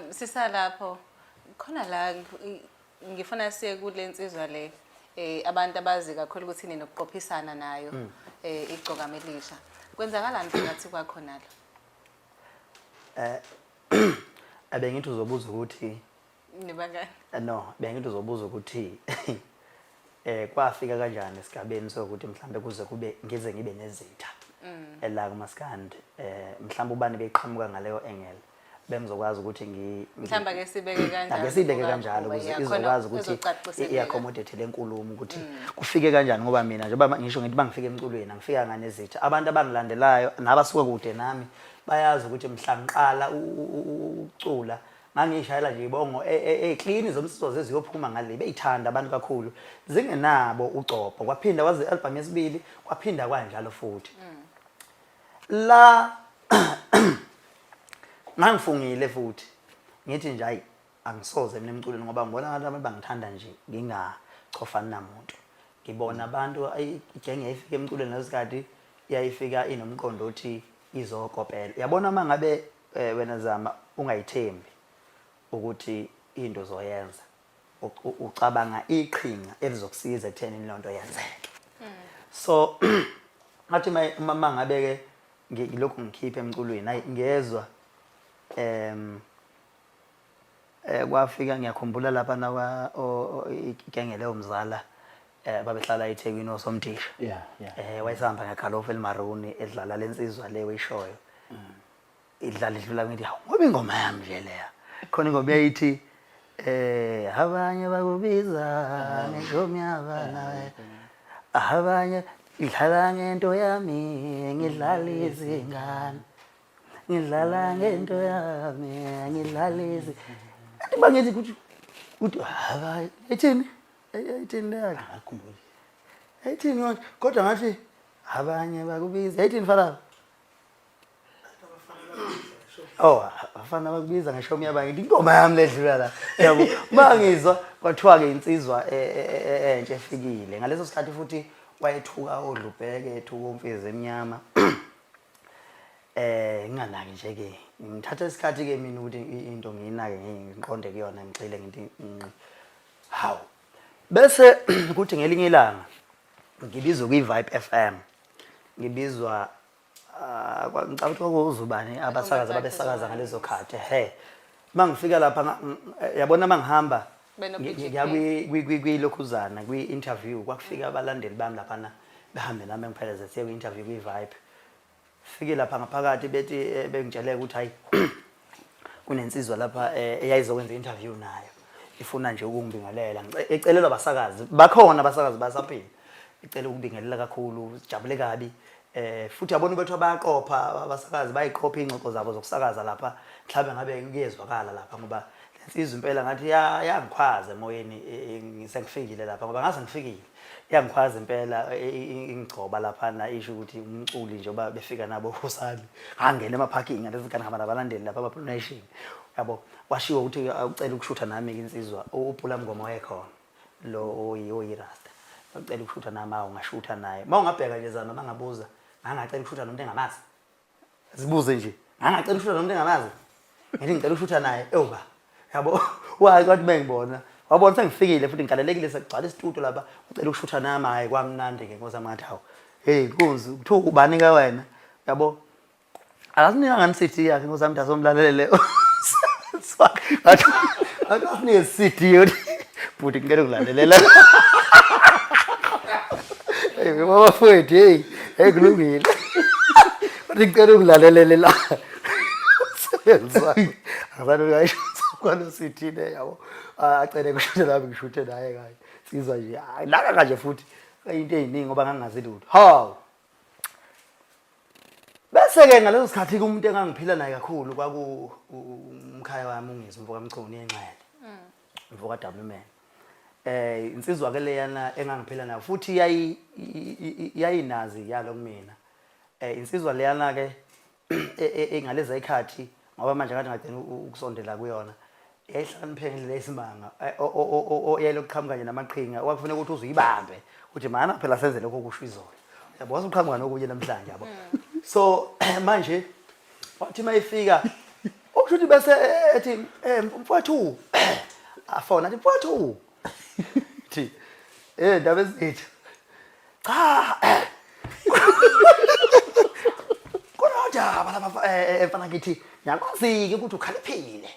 Sisalapho khona la ngifuna siye kule nsizwa le abantu abazi kakhulu ukuthi ninokuqophisana nayo igcokama elisha. Kwenzakalani phakathi kwakho nalo? Eh abengithi uzobuza ukuthi Nibangani? No, bengithi uzobuza ukuthi kwafika kanjani esigabeni sokuthi mhlambe kuze kube ngize ngibe nezitha ela kumaskandi, mhlambe ubani beqhamuka ngaleyo angle, bengizokwazi ukuthi ngi Mhlawumbe ake sibeke kanjalo. Ake sibeke kanjalo ukuze izokwazi ukuthi i-accommodate le nkulumo ukuthi kufike kanjani, ngoba mina njengoba ngisho ngithi bangifika emculweni angifika nganezitha. Abantu abangilandelayo nabasuka kude nami bayazi ukuthi mhla ngiqala ukucula ngangiyishayela nje ibongo ey'klini zomsizo zeziyophuma ngale, beyithanda abantu kakhulu zingenabo ugcobho. Kwaphinda kwaze i-album yesibili kwaphinda kwanjalo futhi. La ngangifungile futhi ngithi nje hayi, angisoze mina emculweni, ngoba ngibona ngathi abantu bangithanda nje ngingachofani namuntu. Ngibona abantu igenge yayifika emculweni ngaleso sikhathi yayifika inomqondo othi izokopela. Uyabona uma ngabe wena Zama ungayithembi ukuthi into uzoyenza, ucabanga iqhinga elizokusiza ekuthenini leyo nto yenzeke. So ngathi uma ngabe-ke ngilokhu ngikhipha emculweni, hayi ngiyezwa kwafika, ngiyakhumbula lapha nawa igenge leyo mzala babehlala eThekwini osomdisha. Wayesahamba ngegalofu elimaruni edlala lensizwa le oyishoyo. Idlala idlula, ngithi hawu, ngoba ingoma yami nje leya. Khona ingoma eyayithi abanye bakubiza ngeshomi yabana, abanye idlala ngento yami, ngidlala izingane, ngidlala ngento yami, ngidlala izi. Athi bangithi kuthi hayi, ethini ethini leyakhe? Angikhumbuli. Ethini manje? Kodwa ngathi abanye bakubiza ethini fana? Oh, abafana bakubiza ngeshomi yabanye, ngithi ingoma yami ledlula la. Yabo, mangizwa kwathiwa ke insizwa entsha efikile. Ngaleso sikhathi futhi wayethuka odlubheke, ethuka umfizi emnyama. Nginganaki nje ke. Ngithatha isikhathi ke mina ukuthi into ngiyinake, ngiqonde kuyona, ngigxile, ngithi nqi. Hawu. Bese kuthi ngelinye ilanga ngibizwa kwi-Vibe FM. Ngibizwa, ngicabanga ukuthi kwakuzubani abasakazi ababesakaza ngalezo khathi. He. Mangifika lapha, yabona mangihamba Beno-BGK. ngiya kwilokhuzana kwi-interview, kwakufika abalandeli bami laphana behambe nami engipheleze siye kwi-interview kwi-Vibe. Fike lapha ngaphakathi bethi bengitshele ukuthi hayi, kunensizwa lapha eyayizokwenza i-interview nayo, ifuna nje ukungibingelela. Ecelelwa abasakazi bakhona, abasakazi basaphila, icela ukubingelela kakhulu, sijabule kabi. Futhi yabona bethu bayaqopha abasakazi, bayiqopha ingxoxo zabo zokusakaza lapha, mhlawumbe ngabe kuyezwakala lapha, ngoba lensizwa impela ngathi yangikhwaza emoyeni ngisengifikile lapha, ngoba ngase ngifikile yangikhwaza impela, ingigcoba laphana, isho ukuthi umculi njengoba befika nabo usali ngangena emaphakini ngalezi ngane ngihamba nabalandeli lapha aba-Nation, yabo. Kwashiwo ukuthi ucela ukushutha nami ke insizwa, uPula Mngoma wayekhona lo oyirasta, ucela ukushutha nami. Awu, ngashutha naye. Uma ungabheka nje Zama, mangabuza ngangacela ukushutha nomuntu engamazi, zibuze nje, ngangacela ukushutha nomuntu engamazi, ngithi ngicela ukushutha naye, ewuba yabo wayi kwathi bengibona wabona sengifikile futhi ngigalelekile, sekugcwala isitudio lapha, ucela ukushutha nami. Hayi, kwamnandi ke nkosi yami, ngathi hawu, hey nkunzi, kuthiwa ubani ke wena? Yabo, akasinika ngani CD yakhe, nkosi yami, asomlalelele. Ngathi asinike CD yothi bhuti ngicela ukulalela. Hey baba mfowethu, hey hey, kulungile, uthi ngicela ukulalelele la umsebenzi wami. Akazange kayisho kwalo CD le, yabo, acele kushuthe nami, ngishuthe naye kanye. Sizwa nje hayi naka kanje futhi into eziningi ngoba ngangingazi lutho. Hawu, bese-ke ngaleso sikhathi-ke umuntu engangiphila naye kakhulu kwaku umkhaya wami, uNgizwe umfo kaMchunu yenxele, umfo ka-W Man. Insizwa ke leyana engangiphila nayo futhi yayi yayinazi yalo kumina. Insizwa leyana ke engaleza ikhathi, ngoba manje ngathi ngagcina ukusondela kuyona, yayihlakaniphe ngendlela eyisimanga, yayilokuqhamuka nje namaqhinga okwakufuneka ukuthi uze uyibambe uthi mana phela senze lokho okusho izolo, yabo, wasuqhamuka nokunye namhlanje, yabo. So manje wathi mayifika Okusho ukuthi bese ethi mfowethu afona athi mfowethu thi ndaba ezitha cha kunodaba lapha mfana ngithi ngiyakwazi-ke ukuthi ukhaliphile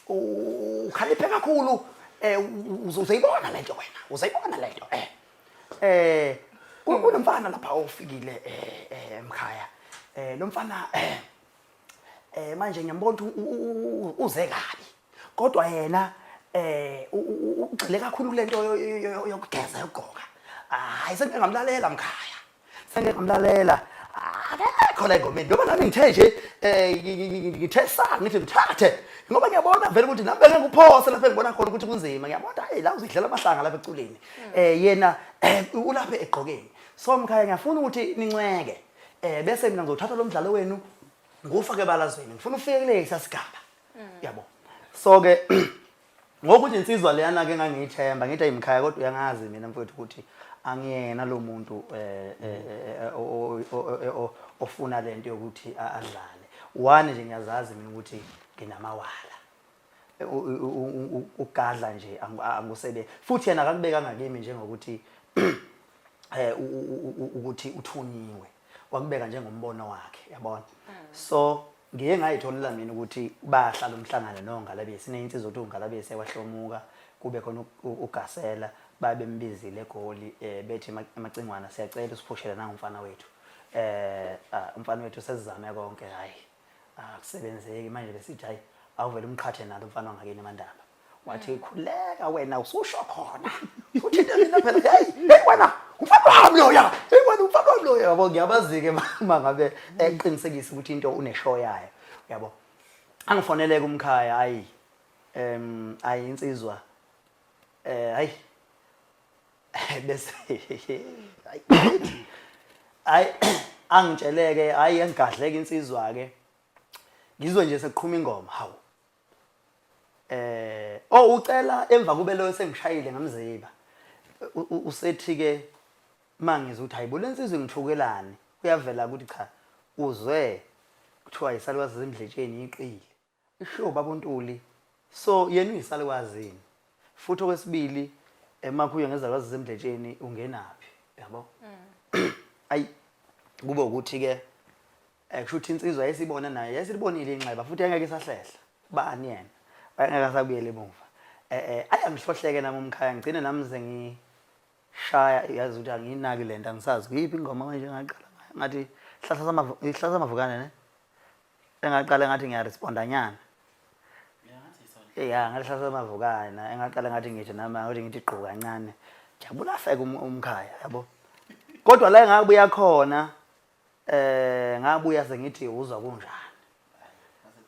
ukhaliphe kakhulu uzoyibona lento wena uzoyibona lento kunomfana lapha ofikile mkhaya lo mfana manje ngiyambona ukuthi uze kabi kodwa yena ugxile kakhulu kulento yokugeza yokugqoka. Hayi sengike ngamlalela mkhaya, sengike ngamlalela akekho la engomeni noma nami ngithe nje ngithe sa ngithi ngithathe ngoba ngiyabona vele ukuthi nami bengeke uphose lapha engibona khona ukuthi kunzima. Ngiyabona hayi la uzidlela amahlanga lapha eculeni yena ulapha egqokeni. So mkhaya ngiyafuna ukuthi nincweke bese mina ngizothatha lo mdlalo wenu ngufake ebalazweni, ngifuna ufike kulesa sigaba yabo. So ke ngokuthi insizwa leyana ke ngangiyithemba ngithi ayimkhaya kodwa uyangazi mina mfowethu ukuthi angiyena lo muntu ofuna lento yokuthi adlale. One nje ngiyazazi mina ukuthi nginamawala ugadla nje angusebe futhi yena akakubekanga kimi njengokuthi ukuthi uthunyiwe, wakubeka njengombono wakhe yabona. So ngiye ngayitholela mina ukuthi bahlala umhlangano noNgalabisi neyinsizwa ukuthi uNgalabisi ekwahlomuka kube khona uGasela babembizile eGoli bethi emacingwana siyacela usiphushele nangumfana wethu umfana wethu sesizame konke hayi akusebenzeki manje besithi hayi awuvele umqhathe nalo umfana wangakini eMandaba. Wathi khuleka wena ususho khona uthi into mina phela hey hey wena umfana wami loya hey wena umfana wami loya yabo. Ngiyabazi-ke uma ngabe eqinisekisa ukuthi into uneshow yayo yabo. Angifoneleke umkhaya hayi ayi insizwa hayi bese hayi angitsheleke hayi engigadleke insizwa ke ngizwe nje sekuqhuma ingoma hawu oh ucela emva kube loyo sengishayile ngamziba usethi ke mangizwa ukuthi hayibo lensizwa ngithukelani kuyavela ukuthi cha uzwe kuthiwa isalukazi zemdletsheni iqile isho baba uNtuli so yena uyisalukazi futhi okwesibili emakhuye ngezalukazi zemdletsheni ungenaphi yabo. Ayi kube ukuthi ke kusho ukuthi insizwa yayisibona naye yayisilibonile inxeba futhi yayingeke isahlehla bani yena wayengeke asabuyela emuva ayi angihlohleke nami umkhaya ngigcine nami ze ngishaya yazi ukuthi angiyinaki lento angisazi kuyiphi ingoma manje ngaqala ngathi ihlahla samavukane ne engaqala ngathi ngiyaresponda nyana ya ngalihlahla samavukane engaqala ngathi ngisho nami ngathi ngithi gqu kancane jabula feke umkhaya yabo. Kodwa la engabuya khona ngabuya sengithi uzwa kunjani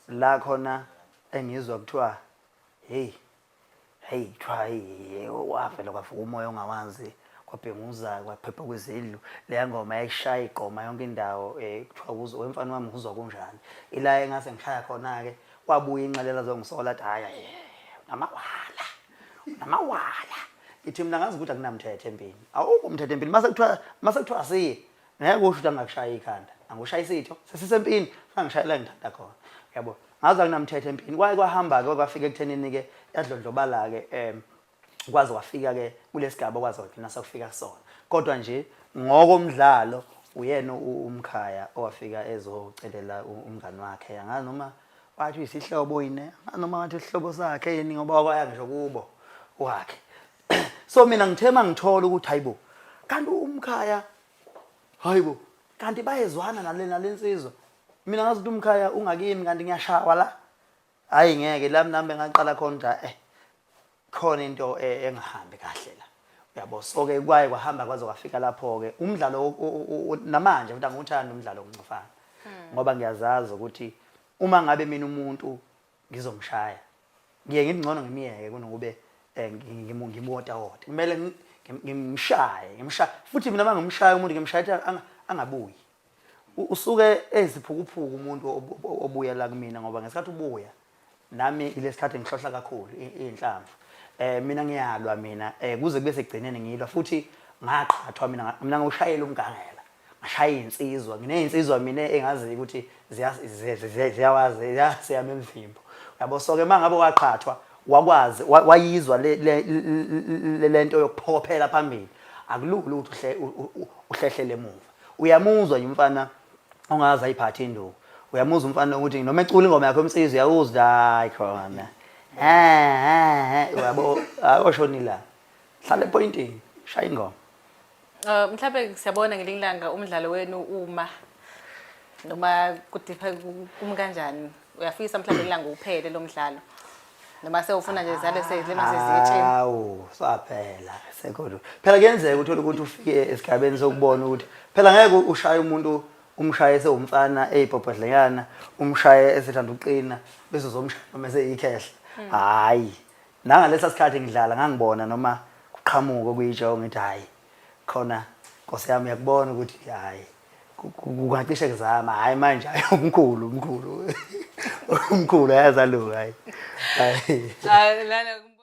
la khona engizwa kuthiwa hey hey kuthiwa hey wavela kwavuka umoya ongawazi kwabhenguza kwaphepha kwezindlu leya ngoma yayishaya igqoma yonke indawo kuthiwa uzwa wemfana wami uzwa kunjani ila engase ngishaya khona ke wabuya inxelela zongisola athi hayi namawala namawala ngithi mina ngazi ukuthi akunamthetho empini awukho umthetho empini mase kuthiwa siye ngeke usho ukuthi angakushaya ikhanda angushaya isitho sesisempini angishayela ngithanda khona yabo ngazi akunamthetho empini kwaye kwahamba ke kwafika ekuthenini ke yadlondlobala ke kwaze kwafika ke kulesigaba kwaze kwagcina sekufika kusona. Kodwa nje ngokomdlalo uyena umkhaya owafika ezocelela umngani wakhe angazi noma wathi uyisihlobo yini angazi noma wathi isihlobo sakhe yini ngoba wakwaya ngisho kubo wakhe. So mina ngithe mangithola ukuthi hayibo kanti umkhaya hayibo kanti bayezwana nale nalensizwa mina ngazi ukuthi umkhaya ungakimi kanti ngiyashawa la hayi ngeke la mina ngaqala khona khona into engahambi kahle la uyabo. So ke kwaye kwahamba kwaze kwafika lapho ke umdlalo namanje futhi angiwuthandi umdlalo wokuncifana ngoba ngiyazazi ukuthi uma ngabe mina umuntu ngizomshaya ngiye ngithi ngcono ngimiyeke kunokube ngimwotawota kumele ngimshaye ngimshaye futhi mina mangimshaya umuntu ngimshaya angabuyi usuke eziphukuphuku umuntu obuya la kumina ngoba ngesikhathi ubuya nami ilesikhathi ngihlohla kakhulu inhlamvu mina ngiyalwa mina kuze kube sekugcineni ngilwa futhi ngaqhathwa mina mina ngishayela umgangela Ngashaya iy'nsizwa, nginey'nsizwa mina engaziyo ukuthi ziyawazi ziyaseyami emvimbo. Uyabo so-ke uma ngabe waqhathwa wakwazi wayizwa le nto yokuphokophela phambili, akulula ukuthi uhlehlele emuva. Uyamuzwa nje umfana ongaze ayiphathe induku. Uyamuzwa umfana ukuthi noma ecula ingoma yakhe umsizwa uyawuzwa ukuthi hayi khona. Eh eh uyabo akoshona ilanga. Hlala epointini, shaya ingoma. Mhlawumbe siyabona ngelinye ilanga umdlalo wenu uma noma kudipha kumi kanjani uyafisa mhlawumbe ilanga uphele lo mdlalo noma sewufuna nje zale sezilima seziyetsheni. Hawu, saphela sekhona. Phela kuyenzeka uthole ukuthi ufike esigabeni sokubona ukuthi phela ngeke ushaye umuntu umshaye sewumfana eyibhobhodleyana umshaye esethanda ukuqina bese uzomshaya noma eseyikhehla. Hayi. Nangalesa sikhathi ngidlala ngangibona noma kuqhamuka okuyitsho ngithi hayi khona Nkosi yami uyakubona ukuthi hayi kungacishe kuzama hayi manje hayi umkhulu umkhulu umkhulu ayazaluka hayi. Hayi lana.